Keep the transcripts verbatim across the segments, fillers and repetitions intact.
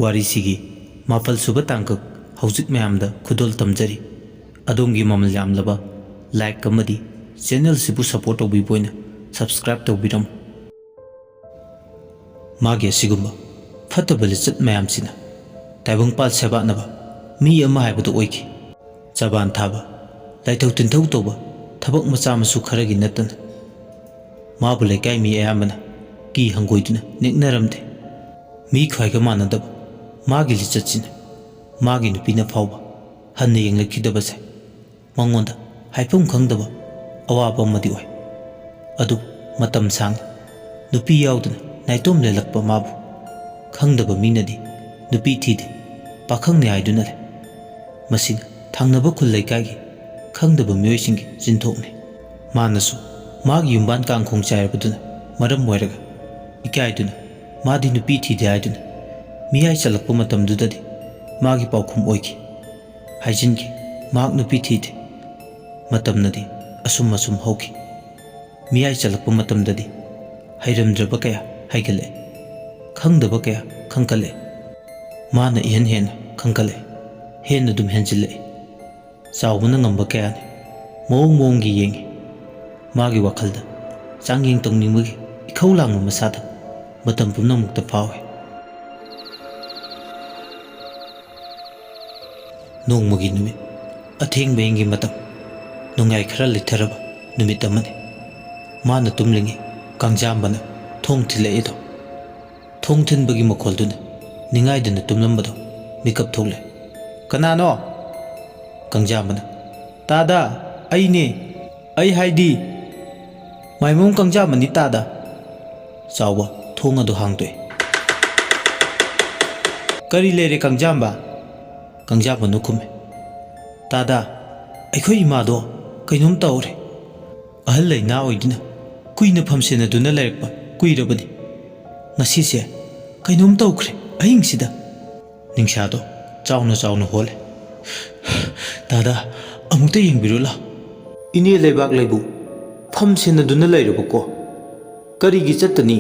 ꯋꯥꯔꯤꯁꯤꯒꯤ ꯃꯥꯄꯜ ꯁꯨꯕ ꯇꯥꯡꯀꯛ ꯍꯧꯖꯤꯛ ꯃꯌꯥꯝꯗ ꯈꯨꯗꯣꯜ ꯇꯝꯖꯔꯤ꯫ ꯑꯗꯣꯝꯒꯤ ꯃꯃꯜ ꯌꯥꯝꯂꯕ like ꯑꯃꯗꯤ channel ꯁꯤꯕꯨ support ꯇꯧꯕꯤꯕ ꯑꯣꯏꯅ subscribe ꯇꯧꯕꯤꯔꯝꯃꯨ꯫ ꯃꯥꯒꯤ ꯑꯁꯤꯒꯨꯝꯕ ꯐꯠꯇꯕ ꯂꯤꯆꯠ ꯃꯌꯥꯝꯁꯤꯅ ꯇꯥꯏꯕꯪꯄꯥꯜ ꯁꯦꯕꯥꯠꯅꯕ ꯃꯤ ꯑꯃ ꯍꯥꯏꯕꯗꯨ ꯑꯣꯏꯈꯤ꯫ ꯆꯕꯥꯟ ꯊꯥꯕ, ꯂꯥꯏꯊꯧ ꯇꯤꯟꯊꯧ ꯇꯧꯕ ꯊꯕꯛ ꯃꯆꯥ ꯃꯁꯨ ꯈꯔꯒꯤ ꯅꯠꯇꯅ ꯃꯥꯕꯨ ꯂꯩꯀꯥꯏ ꯃꯤ ꯑꯌꯥꯝꯕꯅ ꯀꯤ ꯍꯪꯒꯣꯏꯗꯨꯅ ꯅꯦꯛꯅꯔꯝꯗꯦ꯫ ꯃꯤ ꯈ꯭ꯋꯥꯏꯒ ꯃꯥꯟꯅꯗꯕ ꯃꯥꯒꯤ ꯂꯤꯆꯠꯁꯤꯅ ꯃꯥꯒꯤ ꯅꯨꯄꯤꯅ ꯐꯥꯎꯕ ꯍꯟꯅ ꯌꯦꯡꯂꯛꯈꯤꯗꯕꯁꯦ ꯃꯉꯣꯟꯗ ꯍꯥꯏꯐꯝ ꯈꯪꯗꯕ ꯑꯋꯥꯕ ꯑꯃꯗꯤ ꯑꯣꯏ꯫ ꯑꯗꯨꯕꯨ ꯃꯇꯝ ꯁꯥꯡꯅ ꯅꯨꯄꯤ ꯌꯥꯎꯗꯅ ꯅꯥꯏꯇꯣꯝ ꯂꯦꯜꯂꯛꯄ ꯃꯥꯕꯨ ꯈꯪꯗꯕ ꯃꯤꯅꯗꯤ ꯅꯨꯄꯤ ꯊꯤꯗꯦ, ꯄꯥꯈꯪꯅꯤ ꯍꯥꯏꯗꯨꯅ ꯂꯩ꯫ ꯃꯁꯤꯅ ꯊꯪꯅꯕ ꯈꯨꯜ ꯂꯩꯀꯥꯏꯒꯤ ꯈꯪꯗꯕ ꯃꯤꯑꯣꯏꯁꯤꯡꯒꯤ ꯆꯤꯟꯊꯣꯛꯅꯤ꯫ ꯃꯥꯅꯁꯨ ꯃꯥꯒꯤ ꯌꯨꯝꯕꯥꯟ ꯀꯥꯡꯈꯣꯡ ꯆꯥꯏꯔꯕꯗꯨꯅ ꯃꯔꯝ ꯑꯣꯏꯔꯒ ꯏꯀꯥꯏꯗꯨꯅ ꯃꯥꯗꯤ ꯅꯨꯄꯤ ꯊꯤꯗꯦ ꯍꯥꯏꯗꯨꯅ ꯃꯤꯌꯥꯏ ꯆꯜꯂꯛꯄ ꯃꯇꯝꯗꯨꯗꯗꯤ ꯃꯥꯒꯤ ꯄꯥꯎꯈꯨꯝ ꯑꯣꯏꯈꯤ꯫ ꯍꯥꯏꯖꯤꯟꯈꯤ, ꯃꯍꯥꯛ ꯅꯨꯄꯤ ꯊꯤꯗꯦ꯫ ꯃꯇꯝꯅꯗꯤ ꯑꯁꯨꯝ ꯑꯁꯨꯝ ꯍꯧꯈꯤ꯫ ꯃꯤꯌꯥꯏ ꯆꯜꯂꯛꯄ ꯃꯇꯝꯗꯗꯤ ꯍꯩꯔꯝꯗ꯭ꯔꯕ ꯀꯌꯥ ꯍꯩꯒꯠꯂꯛꯑꯦ, ꯈꯪꯗꯕ ꯀꯌꯥ ꯈꯪꯒꯠꯂꯛꯑꯦ꯫ ꯃꯥꯅ ꯏꯍꯦꯟ ꯍꯦꯟꯅ ꯈꯪꯒꯠꯂꯛꯑꯦ, ꯍꯦꯟꯅ ꯑꯗꯨꯝ ꯍꯦꯟꯖꯤꯜꯂꯛꯑꯦ꯫ ꯆꯥꯎꯕꯅ ꯉꯝꯕ ꯀꯌꯥꯅꯤ ꯃꯑꯣꯡ ꯃꯑꯣꯡꯒꯤ ꯌꯦꯡꯉꯤ꯫ ꯃꯥꯒꯤ ꯋꯥꯈꯜꯗ ꯆꯥꯡꯌꯦꯡ ꯇꯧꯅꯤꯡꯕꯒꯤ ꯏꯈꯧ ꯂꯥꯡꯕ ꯃꯁꯥꯗ ꯃꯇꯝ ꯄꯨꯝꯅꯃꯛꯇ ꯐꯥꯎꯏ꯫ ꯅꯣꯡꯃꯒꯤ ꯅꯨꯃꯤꯠ ꯑꯊꯦꯡꯕ ꯑꯌꯤꯡꯒꯤ ꯃꯇꯝ, ꯅꯣꯡꯌꯥꯏ ꯈꯔ ꯂꯩꯊꯔꯕ ꯅꯨꯃꯤꯠ ꯑꯃꯅꯤ꯫ ꯃꯥꯅ ꯇꯨꯝꯂꯤꯉꯩ ꯀꯥꯡꯖꯥꯝꯕꯅ ꯊꯣꯡ ꯊꯤꯜꯂꯛꯏꯗꯣ꯫ ꯊꯣꯡ ꯊꯤꯟꯕꯒꯤ ꯃꯈꯣꯜꯗꯨꯅ ꯅꯤꯡꯉꯥꯏꯗꯨꯅ ꯇꯨꯝꯂꯝꯕꯗꯣ ꯃꯤꯀꯞ ꯊꯣꯛꯂꯦ꯫ "ꯀꯅꯥꯅꯣ?" ꯀꯥꯡꯖꯥꯝꯕꯅ꯫ "ꯇꯥꯗ, ꯑꯩꯅꯦ꯫ ꯑꯩ ꯍꯥꯏꯗꯤ ꯃꯥꯏꯃꯣꯝ ꯀꯥꯡꯖꯥꯝꯕꯅꯤ ꯇꯥꯗ꯫" ꯆꯥꯎꯕ ꯊꯣꯡ ꯑꯗꯨ ꯍꯥꯡꯗꯣꯛꯏ꯫ "ꯀꯔꯤ ꯂꯩꯔꯦ ꯀꯥꯡꯖꯥꯝꯕ?" ꯀꯥꯡꯖꯥꯝꯕꯅ ꯈꯨꯝꯃꯤ꯫ "ꯇꯥꯗ, ꯑꯩꯈꯣꯏ ꯏꯃꯥꯗꯣ ꯀꯩꯅꯣꯝ ꯇꯧꯔꯦ꯫ ꯑꯍꯜ ꯂꯩꯅꯥ ꯑꯣꯏꯗꯨꯅ ꯀꯨꯏꯅ ꯐꯝꯁꯦꯟꯅꯗꯨꯅ ꯂꯩꯔꯛꯄ ꯀꯨꯏꯔꯕꯅꯤ꯫ ꯉꯁꯤꯁꯦ ꯀꯩꯅꯣꯝ ꯇꯧꯈ꯭ꯔꯦ ꯑꯍꯤꯡꯁꯤꯗ꯫ ꯅꯤꯡꯁꯥꯗꯣ ꯆꯥꯎꯅ ꯆꯥꯎꯅ ꯍꯣꯜꯂꯦ꯫ "ꯗꯥꯗꯥ, ꯑꯃꯨꯛꯇ ꯌꯦꯡꯕꯤꯔꯨ ꯂꯥꯎ꯫" "ꯏꯅꯦ ꯂꯩꯕꯥꯛ ꯂꯩꯕꯨ ꯐꯝ ꯁꯦꯟꯅꯗꯨꯅ ꯂꯩꯔꯕꯀꯣ? ꯀꯔꯤꯒꯤ ꯆꯠꯇꯅꯤ?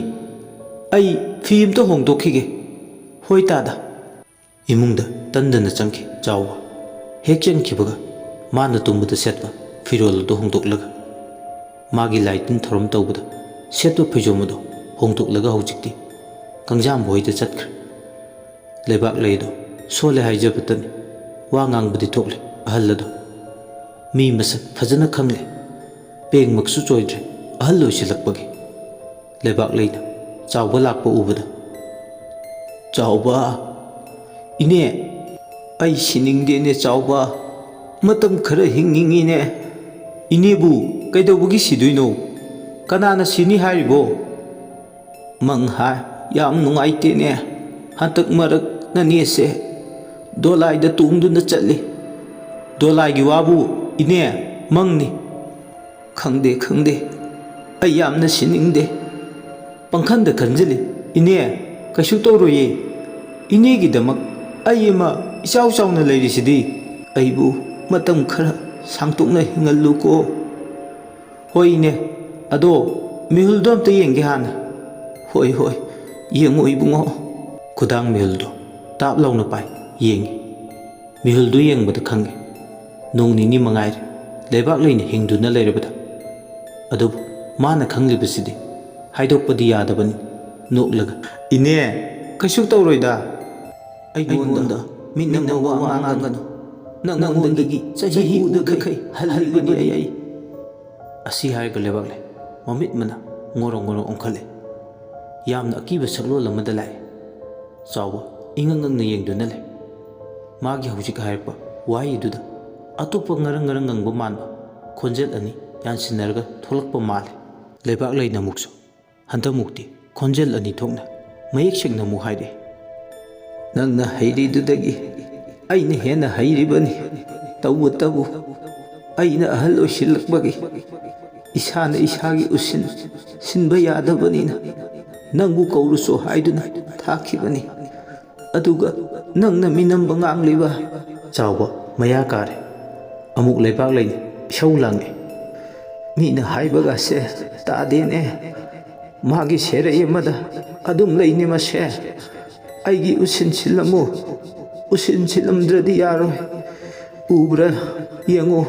ꯑꯩ ꯐꯤ ꯑꯝꯇ ꯍꯣꯡꯗꯣꯛꯈꯤꯒꯦ꯫" "ꯍꯣꯏ ꯇꯥꯗ꯫" ꯏꯃꯨꯡꯗ ꯇꯟꯗꯅ ꯆꯪꯈꯤ ꯆꯥꯎꯕ꯫ ꯍꯦꯛ ꯆꯪꯈꯤꯕꯒ ꯃꯥꯅ ꯇꯨꯝꯕꯗ ꯁꯦꯠꯄ ꯐꯤꯔꯣꯜ ꯑꯗꯨ ꯍꯣꯡꯗꯣꯛꯂꯒ, ꯃꯥꯒꯤ ꯂꯥꯏ ꯇꯤꯟ ꯊꯧꯔꯝ ꯇꯧꯕꯗ ꯁꯦꯠꯄ ꯐꯩꯖꯣꯝ ꯑꯗꯨ ꯍꯣꯡꯗꯣꯛꯂꯒ ꯍꯧꯖꯤꯛꯇꯤ ꯀꯪꯖꯥꯝꯕ ꯍꯣꯏꯗ ꯆꯠꯈ꯭ꯔꯦ꯫ ꯂꯩꯕꯥꯛ ꯂꯩꯗꯣ ꯁꯣꯜꯂꯦ ꯍꯥꯏꯖꯕꯇꯅꯤ, ꯋꯥ ꯉꯥꯡꯕꯗꯤ ꯊꯣꯛꯂꯦ ꯑꯍꯜ ꯑꯗꯣ꯫ ꯃꯤ ꯃꯁꯛ ꯐꯖꯅ ꯈꯪꯂꯦ, ꯄꯦꯡꯃꯛꯁꯨ ꯆꯣꯏꯗ꯭ꯔꯦ ꯑꯍꯜ ꯑꯣꯏꯁꯤꯜꯂꯛꯄꯒꯤ꯫ ꯂꯩꯕꯥꯛ ꯂꯩꯅ ꯆꯥꯎꯕ ꯂꯥꯛꯄ ꯎꯕꯗ, "ꯆꯥꯎꯕ, ꯏꯅꯦ, ꯑꯩ ꯁꯤꯅꯤꯡꯗꯦꯅꯦ ꯆꯥꯎꯕ, ꯃꯇꯝ ꯈꯔ ꯍꯤꯡꯅꯤꯡꯉꯤꯅꯦ꯫" "ꯏꯅꯦꯕꯨ ꯀꯩꯗꯧꯕꯒꯤ ꯁꯤꯗꯣꯏꯅꯣ? ꯀꯅꯥꯅ ꯁꯤꯅꯤ ꯍꯥꯏꯔꯤꯕꯣ?" "ꯃꯪ ꯍꯥꯏ ꯌꯥꯝ ꯅꯨꯡꯉꯥꯏꯇꯦꯅꯦ꯫ ꯍꯟꯗꯛ ꯃꯔꯛ ꯅꯅꯦꯁꯦ ꯗꯣꯂꯥꯏꯗ ꯇꯣꯡꯗꯨꯅ ꯆꯠꯂꯤ꯫" "ꯗꯣꯂꯥꯏꯒꯤ ꯋꯥꯕꯨ ꯏꯅꯦ, ꯃꯪꯅꯤ꯫" "ꯈꯪꯗꯦ, ꯈꯪꯗꯦ꯫ ꯑꯩ ꯌꯥꯝꯅ ꯁꯤꯅꯤꯡꯗꯦ꯫ ꯄꯪꯈꯟꯗ ꯈꯟꯖꯤꯜꯂꯤ꯫ ꯏꯅꯦ, ꯀꯩꯁꯨ ꯇꯧꯔꯣꯏꯌꯦ꯫ ꯏꯅꯦꯒꯤꯗꯃꯛ ꯑꯩ ꯑꯃ ꯏꯆꯥꯎ ꯆꯥꯎꯅ ꯂꯩꯔꯤꯁꯤꯗꯤ꯫ ꯑꯩꯕꯨ ꯃꯇꯝ ꯈꯔ ꯁꯥꯡꯇꯣꯛꯅ ꯍꯤꯡꯍꯜꯂꯨꯀꯣ꯫" "ꯍꯣꯏ ꯏꯅꯦ, ꯑꯗꯣ ꯃꯤꯍꯨꯜꯗꯣ ꯑꯝꯇ ꯌꯦꯡꯒꯦ ꯍꯥꯟꯅ꯫" "ꯍꯣꯏ, ꯍꯣꯏ, ꯌꯦꯡꯉꯣ ꯏꯕꯨꯡꯉꯣ꯫" ꯈꯨꯗꯥꯡ ꯃꯤꯍꯨꯜꯗꯣ ꯇꯥꯞ ꯂꯥꯎꯅ ꯄꯥꯏ ꯌꯦꯡꯉꯤ꯫ ꯃꯤꯍꯨꯜꯗꯨ ꯌꯦꯡꯕꯗ ꯈꯪꯉꯤ, ꯅꯣꯡ ꯅꯤꯅꯤ ꯃꯉꯥꯏꯔꯦ ꯂꯩꯕꯥꯛ ꯂꯩꯅ ꯍꯤꯡꯗꯨꯅ ꯂꯩꯔꯕꯗ꯫ ꯑꯗꯨꯕꯨ ꯃꯥꯅ ꯈꯪꯂꯤꯕꯁꯤꯗꯤ ꯍꯥꯏꯗꯣꯛꯄꯗꯤ ꯌꯥꯗꯕꯅꯤ꯫ ꯅꯣꯛꯂꯒ, "ꯏꯅꯦ, ꯀꯩꯁꯨ ꯇꯧꯔꯣꯏꯗ꯫ ꯑꯩꯉꯣꯟꯗ ꯃꯤꯠꯅ ꯃꯧꯕ ꯋꯥ ꯉꯥꯡꯒꯅꯨ꯫ ꯅꯪꯉꯣꯟꯗꯒꯤ ꯆꯍꯤ ꯎꯗꯈꯩ ꯍꯜꯂꯤꯕꯅꯤ ꯑꯩ꯫" ꯑꯁꯤ ꯍꯥꯏꯔꯒ ꯂꯩꯕꯥꯛ ꯂꯩ ꯃꯃꯤꯠ ꯃꯅꯥ ꯉꯣꯔꯣꯡ ꯉꯣꯔꯣꯡ ꯑꯣꯟꯈꯠꯂꯦ꯫ ꯌꯥꯝꯅ ꯑꯀꯤꯕ ꯁꯛꯂꯣꯟ ꯑꯃꯗ ꯂꯥꯛꯑꯦ꯫ ꯆꯥꯎꯕ ꯏꯉꯛ ꯉꯛꯅ ꯌꯦꯡꯗꯨꯅ ꯂꯩ꯫ ꯃꯥꯒꯤ ꯍꯧꯖꯤꯛ ꯍꯥꯏꯔꯛꯄ ꯋꯥꯍꯩ ꯑꯗꯨꯗ ꯑꯇꯣꯞꯄ ꯉꯔꯪ ꯉꯔꯪ ꯉꯪꯕ ꯃꯥꯟꯕ ꯈꯣꯟꯖꯦꯜ ꯑꯅꯤ ꯌꯥꯟꯁꯤꯟꯅꯔꯒ ꯊꯣꯛꯂꯛꯄ ꯃꯥꯜꯂꯦ꯫ ꯂꯩꯕꯥꯛ ꯂꯩꯅ ꯑꯃꯨꯛꯁꯨ ꯍꯟꯗꯛꯃꯨꯛꯇꯤ ꯈꯣꯟꯖꯦꯜ ꯑꯅꯤ ꯊꯣꯛꯅ ꯃꯌꯦꯛ ꯁꯦꯡꯅ ꯑꯃꯨꯛ ꯍꯥꯏꯔꯛꯏ꯫ "ꯅꯪꯅ ꯍꯩꯔꯤꯗꯨꯗꯒꯤ ꯑꯩꯅ ꯍꯦꯟꯅ ꯍꯩꯔꯤꯕꯅꯤ꯫ ꯇꯧꯕꯇꯕꯨ ꯑꯩꯅ ꯑꯍꯜ ꯑꯣꯏꯁꯤꯜꯂꯛꯄꯒꯤ ꯏꯁꯥꯅ ꯏꯁꯥꯒꯤ ꯎꯁꯤꯟ ꯁꯤꯟꯕ ꯌꯥꯗꯕꯅꯤꯅ ꯅꯪꯕꯨ ꯀꯧꯔꯨꯆꯣ ꯍꯥꯏꯗꯨꯅ ꯊꯥꯈꯤꯕꯅꯤ꯫ ꯑꯗꯨꯒ ꯅꯪꯅ ꯃꯤꯅꯝꯕ ꯉꯥꯡꯂꯤꯕ꯫ ꯆꯥꯎꯕ ꯃꯌꯥ ꯀꯥꯔꯦ꯫ ꯑꯃꯨꯛ ꯂꯩꯕꯥꯛ ꯂꯩꯅ ꯏꯁꯧ ꯂꯥꯡꯉꯦ꯫ ꯃꯤꯅ ꯍꯥꯏꯕꯒꯁꯦ ꯇꯥꯗꯦꯅꯦ꯫ ꯃꯥꯒꯤ ꯁꯦꯔꯩ ꯑꯃꯗ ꯑꯗꯨꯝ ꯂꯩꯅꯤ ꯃꯁꯦ꯫ ꯑꯩꯒꯤ ꯎꯁꯤꯟ ꯁꯤꯜꯂꯝꯃꯨ꯫ ꯎꯁꯤꯟ ꯁꯤꯜꯂꯝꯗ꯭ꯔꯗꯤ ꯌꯥꯔꯣꯏ꯫ ꯎꯕ꯭ꯔꯥ? ꯌꯦꯡꯉꯨ,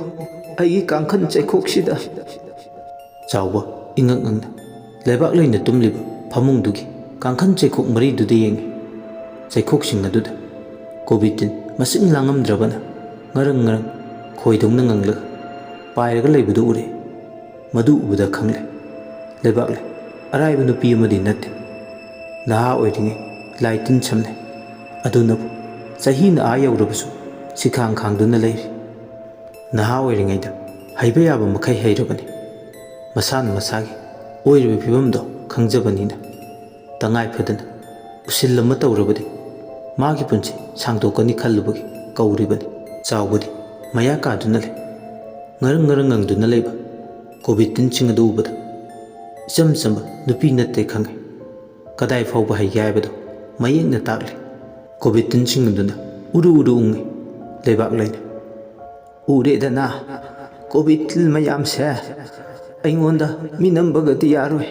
ꯑꯩꯒꯤ ꯀꯥꯡꯈꯟ ꯆꯩꯈꯣꯛꯁꯤꯗ꯫ ꯆꯥꯎꯕ ꯏꯉꯛ ꯉꯛꯅ ꯂꯩꯕꯥꯛ ꯂꯩꯅ ꯇꯨꯝꯂꯤꯕ ꯐꯃꯨꯡꯗꯨꯒꯤ ꯀꯥꯡꯈꯟ ꯆꯩꯈꯣꯛ ꯃꯔꯤꯗꯨꯗ ꯌꯦꯡꯉꯤ꯫ ꯆꯩꯈꯣꯛꯁꯤꯡ ꯑꯗꯨꯗ ꯀꯣꯕꯤ ꯇꯤꯟ ꯃꯁꯤꯡ ꯂꯥꯡꯉꯝꯗ꯭ꯔꯕꯅ ꯉꯔꯪ ꯉꯔꯪ ꯈꯣꯏꯗꯧꯅ ꯉꯪꯂꯒ ꯄꯥꯏꯔꯒ ꯂꯩꯕꯗꯨ ꯎꯔꯦ꯫ ꯃꯗꯨ ꯎꯕꯗ ꯈꯪꯂꯦ, ꯂꯩꯕꯥꯛꯂꯩ ꯑꯔꯥꯏꯕ ꯅꯨꯄꯤ ꯑꯃꯗꯤ ꯅꯠꯇꯦ꯫ ꯅꯍꯥ ꯑꯣꯏꯔꯤꯉꯩ ꯂꯥꯏ ꯇꯤꯟ ꯁꯝꯅꯩ꯫ ꯑꯗꯨꯅꯕꯨ ꯆꯍꯤꯅ ꯑꯥ ꯌꯧꯔꯕꯁꯨ ꯁꯤꯈꯥꯡ ꯈꯥꯡꯗꯨꯅ ꯂꯩꯔꯤ꯫ ꯅꯍꯥ ꯑꯣꯏꯔꯤꯉꯩꯗ ꯍꯩꯕ ꯌꯥꯕ ꯃꯈꯩ ꯍꯩꯔꯕꯅꯤ꯫ ꯃꯁꯥꯅ ꯃꯁꯥꯒꯤ ꯑꯣꯏꯔꯤꯕ ꯐꯤꯕꯝꯗꯣ ꯈꯪꯖꯕꯅꯤꯅ ꯇꯉꯥꯏ ꯐꯗꯅ ꯎꯁꯤꯜ ꯑꯃ ꯇꯧꯔꯕꯗꯤ ꯃꯥꯒꯤ ꯄꯨꯟꯁꯤ ꯁꯥꯡꯗꯣꯛꯀꯅꯤ ꯈꯜꯂꯨꯕꯒꯤ ꯀꯧꯔꯤꯕꯅꯤ꯫ ꯆꯥꯎꯕꯗꯤ ꯃꯌꯥ ꯀꯥꯗꯨꯅ ꯂꯩ꯫ ꯉꯔꯪ ꯉꯔꯪ ꯉꯪꯗꯨꯅ ꯂꯩꯕ ꯀꯣꯕꯤ ꯇꯤꯟꯁꯤꯡ ꯑꯗꯨ ꯎꯕꯗ ꯏꯆꯝ ꯆꯝꯕ ꯅꯨꯄꯤ ꯅꯠꯇꯦ ꯈꯪꯉꯤ꯫ ꯀꯗꯥꯏ ꯐꯥꯎꯕ ꯍꯩꯒꯦ ꯍꯥꯏꯕꯗꯨ ꯃꯌꯦꯛꯅ ꯇꯥꯛꯂꯤ꯫ ꯀꯣꯕꯤ ꯇꯤꯟꯁꯤꯡ ꯑꯗꯨꯅ ꯎꯔꯨ ꯎꯔꯨ ꯎꯪꯉꯤ꯫ ꯂꯩꯕꯥꯛ ꯂꯩꯅ ꯎꯔꯦꯗꯅ, ꯀꯣꯕꯤ ꯇꯤꯜ ꯃꯌꯥꯝꯁꯦ ꯑꯩꯉꯣꯟꯗ ꯃꯤꯅꯝꯕꯒꯗꯤ ꯌꯥꯔꯣꯏ꯫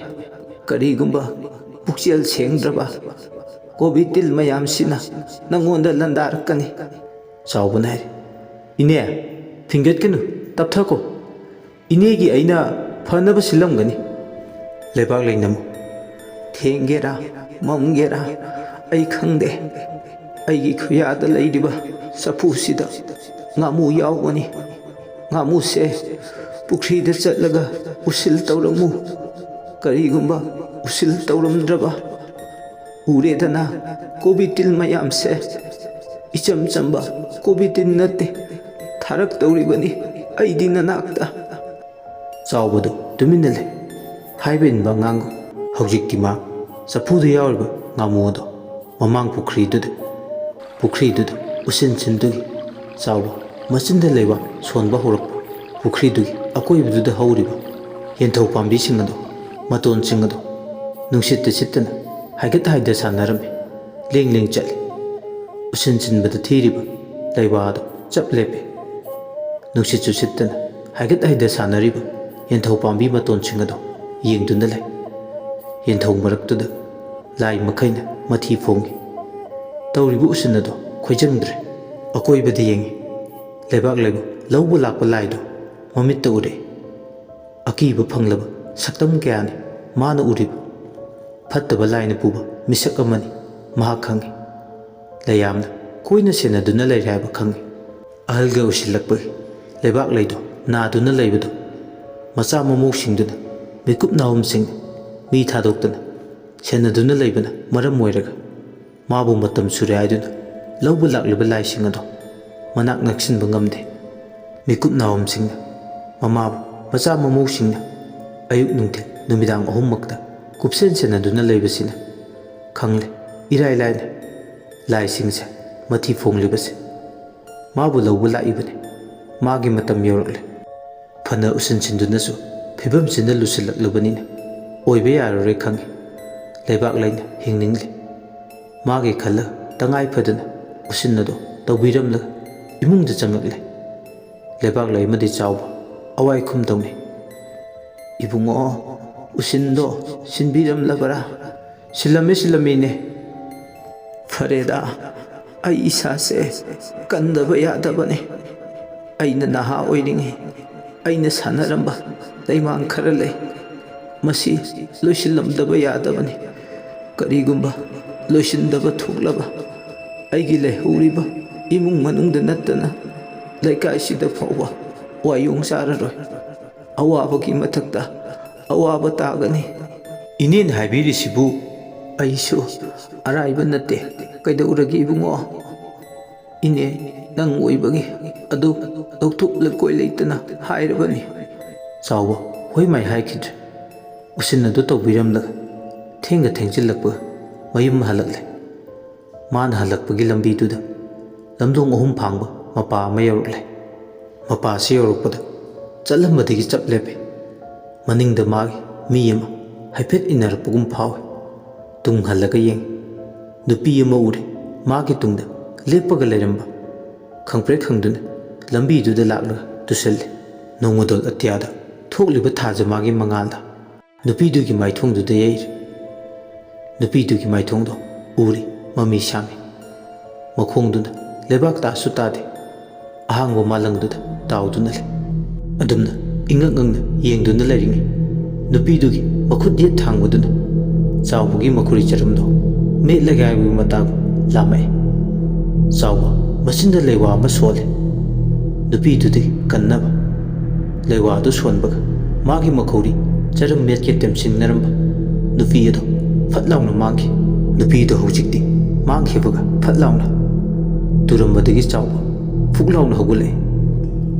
ꯀꯔꯤꯒꯨꯝꯕ ꯄꯨꯛꯆꯦꯜ ꯁꯦꯡꯗ꯭ꯔꯕ ꯀꯣꯕꯤ ꯇꯤꯜ ꯃꯌꯥꯝꯁꯤꯅ ꯅꯪꯉꯣꯟꯗ ꯂꯥꯟꯗꯥꯔꯛꯀꯅꯤ꯫ ꯆꯥꯎꯕꯅ ꯍꯥꯏꯔꯤ, "ꯏꯅꯦ, ꯐꯤꯡꯒꯠꯀꯅꯨ, ꯇꯞꯊꯈꯣ꯫ ꯏꯅꯦꯒꯤ ꯑꯩꯅ ꯐꯅꯕ ꯁꯤꯜꯂꯝꯒꯅꯤ꯫" ꯂꯩꯕꯥꯛ ꯂꯩꯅꯃꯨ, "ꯊꯦꯡꯒꯦꯔꯥ ꯃꯝꯒꯦꯔꯥ ꯑꯩ ꯈꯪꯗꯦ꯫ ꯑꯩꯒꯤ ꯈꯨꯌꯥꯗ ꯂꯩꯔꯤꯕ ꯆꯐꯨꯁꯤꯗ ꯉꯥꯃꯨ ꯌꯥꯎꯕꯅꯤ꯫ ꯉꯥꯃꯨꯁꯦ ꯄꯨꯈ꯭ꯔꯤꯗ ꯆꯠꯂꯒ ꯎꯁꯤꯜ ꯇꯧꯔꯝꯃꯨ꯫ ꯀꯔꯤꯒꯨꯝꯕ ꯎꯁꯤꯜ ꯇꯧꯔꯝꯗ꯭ꯔꯕ, ꯎꯔꯦꯗꯅ ꯀꯣꯕꯤ ꯇꯤꯜ ꯃꯌꯥꯝꯁꯦ, ꯏꯆꯝ ꯆꯝꯕ ꯀꯣꯕꯤ ꯇꯤꯜ ꯅꯠꯇꯦ, ꯊꯥꯔꯛꯇꯧꯔꯤꯕꯅꯤ ꯑꯩꯗꯤ ꯅꯅꯥꯛꯇ꯫" ꯆꯥꯎꯕꯗꯨ ꯇꯨꯃꯤꯟꯅ ꯂꯩ꯫ ꯍꯥꯏꯕ ꯏꯟꯕ ꯑꯉꯥꯡꯒꯨꯝ꯫ ꯍꯧꯖꯤꯛꯇꯤ ꯃꯥ ꯆꯐꯨꯗ ꯌꯥꯎꯔꯤꯕ ꯉꯥꯃꯨ ꯑꯗꯨ ꯃꯃꯥꯡ ꯄꯨꯈ꯭ꯔꯤꯗꯨꯗ, ꯄꯨꯈ꯭ꯔꯤꯗꯨꯗ ꯎꯁꯤꯟ ꯁꯤꯟꯗꯨꯒꯤ ꯆꯥꯎꯕ ꯃꯆꯤꯟꯗ ꯂꯩꯕꯥꯛ ꯁꯣꯟꯕ ꯍꯧꯔꯛꯄ ꯄꯨꯈ꯭ꯔꯤꯗꯨꯒꯤ ꯑꯀꯣꯏꯕꯗꯨꯗ ꯍꯧꯔꯤꯕ ꯌꯦꯟꯊꯧ ꯄꯥꯝꯕꯤꯁꯤꯡ ꯑꯗꯣ, ꯃꯇꯣꯟꯁꯤꯡ ꯑꯗꯣ ꯅꯨꯡꯁꯤꯠꯇ ꯁꯤꯠꯇꯅ ꯍꯥꯏꯒꯠ ꯍꯥꯏꯗ ꯁꯥꯟꯅꯔꯝꯃꯤ꯫ ꯂꯦꯡ ꯂꯦꯡ ꯆꯠꯂꯤ꯫ ꯎꯁꯤꯟ ꯁꯤꯟꯕꯗ ꯊꯤꯔꯤꯕ ꯂꯩꯋꯥ ꯑꯗꯣ ꯆꯞ ꯂꯦꯞꯄꯤ꯫ ꯅꯨꯡꯁꯤꯠꯁꯨ ꯁꯤꯠꯇꯅ ꯍꯥꯏꯒꯠ ꯍꯥꯏꯗ ꯁꯥꯟꯅꯔꯤꯕ ꯌꯦꯟꯊꯧ ꯄꯥꯝꯕꯤ ꯃꯇꯣꯟꯁꯤꯡ ꯑꯗꯣ ꯌꯦꯡꯗꯨꯅ ꯂꯩ꯫ ꯌꯦꯟꯊꯧ ꯃꯔꯛꯇꯨꯗ ꯂꯥꯏ ꯃꯈꯩꯅ ꯃꯊꯤ ꯐꯣꯡꯏ꯫ ꯇꯧꯔꯤꯕ ꯎꯁꯤꯟ ꯑꯗꯣ ꯈꯣꯏꯖꯪꯗ꯭ꯔꯦ꯫ ꯑꯀꯣꯏꯕꯗ ꯌꯦꯡꯏ꯫ ꯂꯩꯕꯥꯛ ꯂꯩꯕꯨ ꯂꯧꯕ ꯂꯥꯛꯄ ꯂꯥꯏꯗꯣ ꯃꯃꯤꯠꯇ ꯎꯔꯦ꯫ ꯑꯀꯤꯕ ꯐꯪꯂꯕ ꯁꯛꯇꯝ ꯀꯌꯥꯅꯤ ꯃꯥꯅ ꯎꯔꯤꯕ꯫ ꯐꯠꯇꯕ ꯂꯥꯏꯅ ꯄꯨꯕ ꯃꯤꯁꯛ ꯑꯃꯅꯤ ꯃꯍꯥꯛ ꯈꯪꯏ꯫ ꯂꯩꯌꯥꯝꯅ ꯀꯣꯏꯅ ꯁꯦꯟꯅꯗꯨꯅ ꯂꯩꯔꯦ ꯍꯥꯏꯕ ꯈꯪꯏ꯫ ꯑꯍꯜꯒ ꯎꯁꯤꯜꯂꯛꯄꯒꯤ ꯂꯩꯕꯥꯛ ꯂꯩꯗꯣ ꯅꯥꯗꯨꯅ ꯂꯩꯕꯗꯣ ꯃꯆꯥ ꯃꯃꯧꯁꯤꯡꯗꯨꯅ ꯃꯤꯀꯨꯞ ꯅꯥꯍꯨꯝꯁꯤꯡꯅ ꯃꯤ ꯊꯥꯗꯣꯛꯇꯅ ꯁꯦꯟꯅꯗꯨꯅ ꯂꯩꯕꯅ ꯃꯔꯝ ꯑꯣꯏꯔꯒ ꯃꯥꯕꯨ ꯃꯇꯝ ꯁꯨꯔꯦ ꯍꯥꯏꯗꯨꯅ ꯂꯧꯕ ꯂꯥꯛꯂꯤꯕ ꯂꯥꯏꯁꯤꯡ ꯑꯗꯣ ꯃꯅꯥꯛ ꯅꯛꯁꯤꯟꯕ ꯉꯝꯗꯦ꯫ ꯃꯤꯀꯨꯞ ꯅꯥꯍꯨꯝꯁꯤꯡꯅ ꯃꯃꯥꯕꯨ ꯃꯆꯥ ꯃꯃꯧꯁꯤꯡꯅ ꯑꯌꯨꯛ ꯅꯨꯡꯊꯤꯜ ꯅꯨꯃꯤꯗꯥꯡ ꯑꯍꯨꯝꯃꯛꯇ ꯀꯨꯞꯁꯦꯟ ꯁꯦꯟꯅꯗꯨꯅ ꯂꯩꯕꯁꯤꯅ ꯈꯪꯂꯦ꯫ ꯏꯔꯥꯏ ꯂꯥꯏꯅ ꯂꯥꯏꯁꯤꯡꯁꯦ ꯃꯊꯤ ꯐꯣꯡꯂꯤꯕꯁꯦ ꯃꯥꯕꯨ ꯂꯧꯕ ꯂꯥꯛꯏꯕꯅꯤ꯫ ꯃꯥꯒꯤ ꯃꯇꯝ ꯌꯧꯔꯛꯂꯦ꯫ ꯐꯅ ꯎꯁꯤꯟꯁꯤꯟꯗꯨꯅꯁꯨ ꯐꯤꯕꯝꯁꯤꯅ ꯂꯨꯁꯤꯜꯂꯛꯂꯕꯅꯤꯅ ꯑꯣꯏꯕ ꯌꯥꯔꯔꯣꯏ ꯈꯪꯏ꯫ ꯂꯩꯕꯥꯛ ꯂꯩꯅ ꯍꯤꯡꯅꯤꯡꯂꯤ꯫ ꯃꯥꯒꯤ ꯈꯜꯂ ꯇꯉꯥꯏ ꯐꯗꯅ ꯎꯁꯤꯟ ꯑꯗꯨ ꯇꯧꯕꯤꯔꯝꯂꯒ ꯏꯃꯨꯡꯗ ꯆꯪꯂꯛꯂꯦ꯫ ꯂꯩꯕꯥꯛ ꯂꯩ ꯑꯃꯗꯤ ꯆꯥꯎꯕ ꯑꯋꯥꯏ ꯈꯨꯝ ꯇꯧꯅꯩ꯫ "ꯏꯕꯨꯡꯉꯣ, ꯎꯁꯤꯟꯗꯣ ꯁꯤꯟꯕꯤꯔꯝꯂꯕꯔꯥ?" "ꯁꯤꯜꯂꯝꯃꯤ, ꯁꯤꯜꯂꯝꯃꯤꯅꯦ꯫" "ꯐꯔꯦꯗ, ꯑꯩ ꯏꯁꯥꯁꯦ ꯀꯟꯗꯕ ꯌꯥꯗꯕꯅꯤ꯫ ꯑꯩꯅ ꯅꯍꯥ ꯑꯣꯏꯔꯤꯉꯩ ꯑꯩꯅ ꯁꯥꯟꯅꯔꯝꯕ ꯂꯩꯃꯥꯡ ꯈꯔ ꯂꯩ꯫ ꯃꯁꯤ ꯂꯣꯏꯁꯤꯜꯂꯝꯗꯕ ꯌꯥꯗꯕꯅꯤ꯫ ꯀꯔꯤꯒꯨꯝꯕ ꯂꯣꯏꯁꯤꯟꯗꯕ ꯊꯣꯛꯂꯕ ꯑꯩꯒꯤ ꯂꯩꯍꯧꯔꯤꯕ ꯏꯃꯨꯡ ꯃꯅꯨꯡꯗ ꯅꯠꯇꯅ ꯂꯩꯀꯥꯏꯁꯤꯗ ꯐꯥꯎꯕ ꯋꯥꯌꯣꯡ ꯆꯥꯔꯔꯣꯏ꯫ ꯑꯋꯥꯕꯒꯤ ꯃꯊꯛꯇ ꯑꯋꯥꯕ ꯇꯥꯒꯅꯤ꯫" "ꯏꯅꯦꯅ ꯍꯥꯏꯕꯤꯔꯤꯁꯤꯕꯨ?" "ꯑꯩꯁꯨ ꯑꯔꯥꯏꯕ ꯅꯠꯇꯦ꯫ ꯀꯩꯗꯧꯔꯒꯦ ꯏꯕꯨꯡꯉꯣ?" "ꯏꯅꯦ, ꯅꯪ ꯑꯣꯏꯕꯒꯤ ꯑꯗꯨ ꯂꯧꯊꯣꯛ ꯂꯩꯀꯣꯏ ꯂꯩꯇꯅ ꯍꯥꯏꯔꯕꯅꯤ꯫" ꯆꯥꯎꯕ ꯍꯣꯏ ꯃꯥꯏ ꯍꯥꯏꯈꯤꯗ꯭ꯔꯦ꯫ ꯎꯁꯤꯟ ꯑꯗꯨ ꯇꯧꯕꯤꯔꯝꯂꯒ ꯊꯦꯡꯒ ꯊꯦꯡꯖꯤꯜꯂꯛꯄꯒ ꯃꯌꯨꯝ ꯍꯜꯂꯛꯂꯦ꯫ ꯃꯥꯅ ꯍꯜꯂꯛꯄꯒꯤ ꯂꯝꯕꯤꯗꯨꯗ ꯂꯝꯗꯣꯡ ꯑꯍꯨꯝ ꯐꯥꯡꯕ ꯃꯄꯥ ꯑꯃ ꯌꯧꯔꯛꯂꯦ꯫ ꯃꯄꯥꯁꯤ ꯌꯧꯔꯛꯄꯗ ꯆꯠꯂꯝꯕꯗꯒꯤ ꯆꯞ ꯂꯦꯞꯄꯦ꯫ ꯃꯅꯤꯡꯗ ꯃꯥꯒꯤ ꯃꯤ ꯑꯃ ꯍꯥꯏꯐꯦꯠ ꯏꯟꯅꯔꯛꯄꯒꯨꯝ ꯐꯥꯎꯏ꯫ ꯇꯨꯡ ꯍꯜꯂꯒ ꯌꯦꯡꯏ꯫ ꯅꯨꯄꯤ ꯑꯃ ꯎꯔꯦ꯫ ꯃꯥꯒꯤ ꯇꯨꯡꯗ ꯂꯦꯞꯄꯒ ꯂꯩꯔꯝꯕ ꯈꯪꯄ꯭ꯔꯦꯛ ꯈꯪꯗꯨꯅ ꯂꯝꯕꯤꯗꯨꯗ ꯂꯥꯛꯂꯒ ꯇꯨꯁꯤꯜꯂꯤ꯫ ꯅꯣꯡꯃꯗꯣꯜ ꯑꯇꯤꯌꯥꯗ ꯊꯣꯛꯂꯤꯕ ꯊꯥꯖ ꯃꯥꯒꯤ ꯃꯉꯥꯜꯗ ꯅꯨꯄꯤꯗꯨꯒꯤ ꯃꯥꯏꯊꯣꯡꯗꯨꯗ ꯌꯩꯔꯤ꯫ ꯅꯨꯄꯤꯗꯨꯒꯤ ꯃꯥꯏꯊꯣꯡꯗꯣ ꯎꯔꯤ ꯃꯃꯤ ꯁꯥꯃꯤ꯫ ꯃꯈꯣꯡꯗꯨꯅ ꯂꯩꯕꯥꯛ ꯇꯥꯁꯨ ꯇꯥꯗꯦ꯫ ꯑꯍꯥꯡꯕ ꯃꯥꯂꯪꯗꯨꯗ ꯇꯥꯎꯗꯨꯅ ꯂꯩ꯫ ꯑꯗꯨꯝꯅ ꯏꯉꯛ ꯉꯛꯅ ꯌꯦꯡꯗꯨꯅ ꯂꯩꯔꯤꯉꯩ ꯅꯨꯄꯤꯗꯨꯒꯤ ꯃꯈꯨꯠ ꯌꯦꯠ ꯊꯥꯡꯕꯗꯨꯅ ꯆꯥꯎꯕꯒꯤ ꯃꯈꯨꯔꯤ ꯆꯔꯝꯗꯣ ꯃꯦꯠꯂꯒꯦ ꯍꯥꯏꯕꯒꯤ ꯃꯇꯥꯒꯨꯝ ꯂꯥꯝꯃꯛꯏ꯫ ꯆꯥꯎꯕ ꯃꯆꯤꯟꯗ ꯂꯩꯋꯥ ꯑꯃ ꯁꯣꯜꯂꯦ꯫ ꯅꯨꯄꯤꯗꯨꯗꯒꯤ ꯀꯟꯅꯕ ꯂꯩꯋꯥꯗꯨ ꯁꯣꯟꯕꯒ ꯃꯥꯒꯤ ꯃꯈꯧꯔꯤ ꯆꯔꯝ ꯃꯦꯠꯀꯦ ꯇꯦꯝꯁꯤꯟꯅꯔꯝꯕ ꯅꯨꯄꯤ ꯑꯗꯨ ꯐꯠ ꯂꯥꯎꯅ ꯃꯥꯡꯈꯤ꯫ ꯅꯨꯄꯤꯗꯨ ꯍꯧꯖꯤꯛꯇꯤ ꯃꯥꯡꯈꯤꯕꯒ ꯐꯠ ꯂꯥꯎꯅ ꯇꯨꯔꯝꯕꯗꯒꯤ ꯆꯥꯎꯕ ꯐꯨꯛ ꯂꯥꯎꯅ ꯍꯧꯒꯠꯂꯛꯏ꯫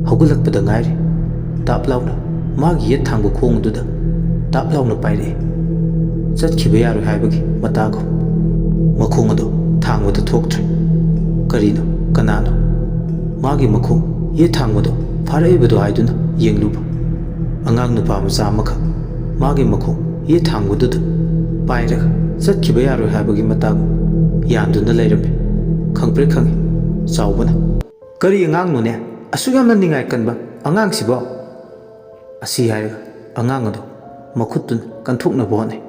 ꯍꯧꯒꯠꯂꯛꯄꯗ ꯉꯥꯏꯔꯤ꯫ ꯇꯥꯞ ꯂꯥꯎꯅ ꯃꯥꯒꯤ ꯌꯦꯠ ꯊꯥꯡꯕ ꯈꯣꯡ ꯑꯗꯨꯗ ꯇꯥꯞ ꯂꯥꯎꯅ ꯄꯥꯏꯔꯛꯏ꯫ ꯆꯠꯈꯤꯕ ꯌꯥꯔꯣꯏ ꯍꯥꯏꯕꯒꯤ ꯃꯇꯥꯒꯨꯝ꯫ ꯃꯈꯣꯡ ꯑꯗꯨ ꯊꯥꯡꯕꯗ ꯊꯣꯛꯇ꯭ꯔꯦ꯫ ꯀꯔꯤꯅꯣ? ꯀꯅꯥꯅꯣ? ꯃꯥꯒꯤ ꯃꯈꯣꯡ ꯌꯦꯠ ꯊꯥꯡꯕꯗꯣ ꯐꯥꯔꯛꯏꯕꯗꯣ ꯍꯥꯏꯗꯨꯅ ꯌꯦꯡꯂꯨꯕ ꯑꯉꯥꯡ ꯅꯨꯄꯥ ꯃꯆꯥ ꯑꯃꯈꯛ ꯃꯥꯒꯤ ꯃꯈꯣꯡ ꯌꯦꯠ ꯊꯥꯡꯕꯗꯨꯗ ꯄꯥꯏꯔꯒ ꯆꯠꯈꯤꯕ ꯌꯥꯔꯣꯏ ꯍꯥꯏꯕꯒꯤ ꯃꯇꯥꯒꯨꯝ ꯌꯥꯟꯗꯨꯅ ꯂꯩꯔꯝꯃꯤ꯫ ꯈꯪꯄ꯭ꯔꯦꯛ ꯈꯪꯏ ꯆꯥꯎꯕꯅ꯫ "ꯀꯔꯤ ꯑꯉꯥꯡꯅꯣꯅꯦ? ꯑꯁꯨꯛ ꯌꯥꯝꯅ ꯅꯤꯡꯉꯥꯏ ꯀꯟꯕ ꯑꯉꯥꯡꯁꯤꯕꯣ?" ꯑꯁꯤ ꯍꯥꯏꯔꯒ ꯑꯉꯥꯡ ꯑꯗꯨ ꯃꯈꯨꯠꯇꯨꯅ ꯀꯟꯊꯣꯛꯅꯕ ꯍꯣꯠꯅꯩ꯫